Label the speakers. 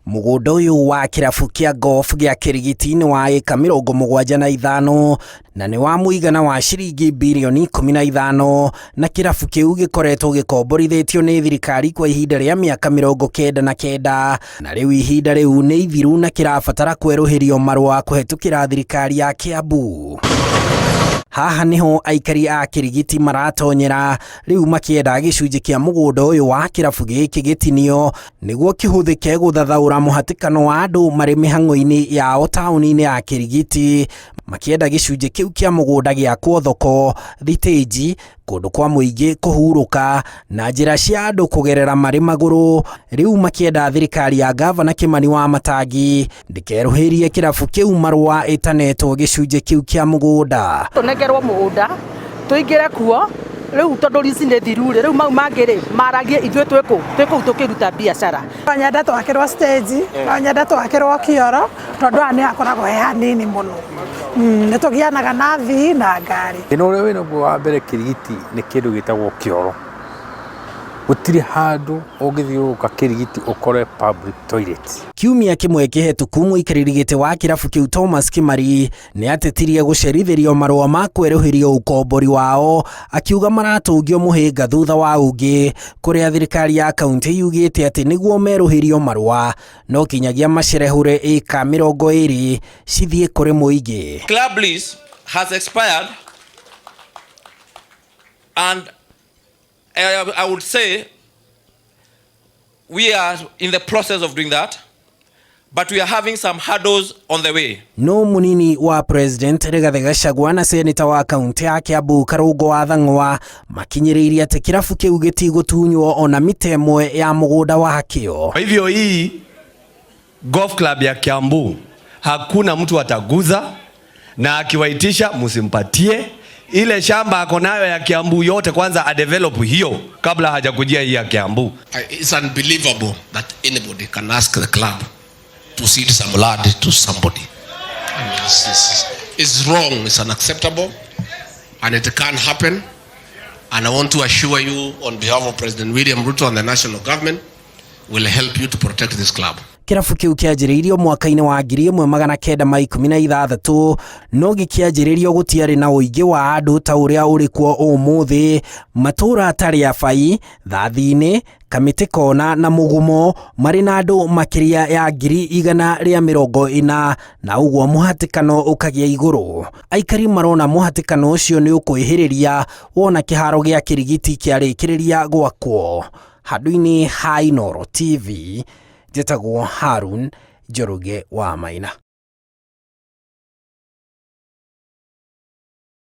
Speaker 1: Mũgũnda ũyũ wa kĩrabu kĩa golf gĩa Kĩrigiti nĩ wa ĩka 75 na nĩ wa mũigana wa ciringi birioni 15 na kĩrabu kĩu gĩkoretwo gĩkomborithĩtio nĩ thirikari kwa ihinda rĩa mĩaka 99 na rĩu ihinda rĩu nĩ ithiru na kĩrabatara kwerũhĩrio marũa kũhetũkĩra thirikari ya Kiambu. Haha nĩho aikari a Kĩrigiti maratonyera rĩu makĩenda gĩcunjĩ kĩa mũgũnda ũyũ wa kĩrabu gĩkĩ gĩtinio nĩguo kĩhũthĩke gũthathaũra mũhatĩkano wa andũ marĩ mĩhang'o-inĩ yao taũni-inĩ ya Kĩrigiti, makĩenda gĩcunjĩ kĩu kĩa mũgũnda gĩakwo thoko, thitĩnji, kũndũ kwa mũingĩ kũhurũka na njĩra cia andũ kũgerera marĩ magũrũ, rĩu makĩenda thirikari ya ngavana Kĩmani wa Matangi ndĩkerũhĩrie kĩrabu kĩu marũa ĩtanetwo gĩcunjĩ kĩu kĩa mũgũnda.
Speaker 2: Tũnengerwo mũgũnda tũingĩre kuo rĩu tondũ lease nĩ thiru rĩ, rĩu mau mangĩ rĩ maragie ithuĩ twĩ kũ twĩ kũu tũkĩruta biacara.
Speaker 3: No nyende twakĩrwo stage, no nyende twakĩrwo kĩoro tondũ haha nĩ hakoragwo he hanini mũno. Nĩ tũgianaga na athii na ngari.
Speaker 4: Thĩna ũrĩa wĩnaguo wa mbere Kĩrigiti nĩ kĩndũ gĩtagwo kĩoro. Gũtirĩ handũ ũngĩthiũrũrũka Kĩrigiti ũkore public toilet.
Speaker 1: Kiumia kĩmwe kĩhetũku mũikarĩri gĩtĩ wa kĩrabu kĩu Thomas Kĩmari nĩ atetirie gũcerithĩrio marũa ma kwerũhĩrio ũkombori wao akiuga maratũngio mũhĩnga thutha wa ũngĩ kũrĩa thirikari ya kaunti yugĩte atĩ nĩguo merũhĩrio marũa no kinyagia macerehũre ĩka 20 cithiĩ kũrĩ mũingĩ.
Speaker 5: Club lease has expired and I would say we are in the process of doing that, but we are having some hurdles on the way.
Speaker 1: No munini wa President Rigathi Gachagua na seneta wa kaunti ya Kiambu Karungo wa Thang'wa makinyĩrĩirie atĩ kĩrabu kĩu gĩtigũtunywo ona mita ĩmwe ya mũgũnda wakĩo.
Speaker 6: Kwa hivyo hii golf club ya Kiambu hakuna mtu ataguza, na akiwaitisha msimpatie ile shamba ako nayo ya Kiambu yote, kwanza adevelop hiyo kabla hajakujia hii ya Kiambu.
Speaker 7: It's unbelievable that anybody can ask the club to cede some land to somebody. I mean, it's wrong, it's unacceptable, and it can't happen. And I want to assure you on behalf of President William Ruto and the national government, will help you to protect this club.
Speaker 1: Kĩrabu kĩu kĩanjĩrĩirio mwaka-inĩ wa 1916 no gĩkĩanjĩrĩrio gũtiarĩ na ũingĩ wa andũ ta ũrĩa ũrĩ kuo ũmũthĩ. Matũũra ta Rĩabai, Thathi-inĩ, Kamĩtĩ Kona na Mũgumo marĩ na andũ makĩria ya 140,000 na ũguo mũhatĩkano ũkagĩa igũrũ. Aikari marona mũhatĩkano ũcio nĩ ũkwĩhĩrĩria wona kĩharo gĩa Kĩrigiti kĩarĩkĩrĩria gwakwo. Handũ-inĩ ha Inooro TV, njĩtagwo Harun Njoroge wa Maina.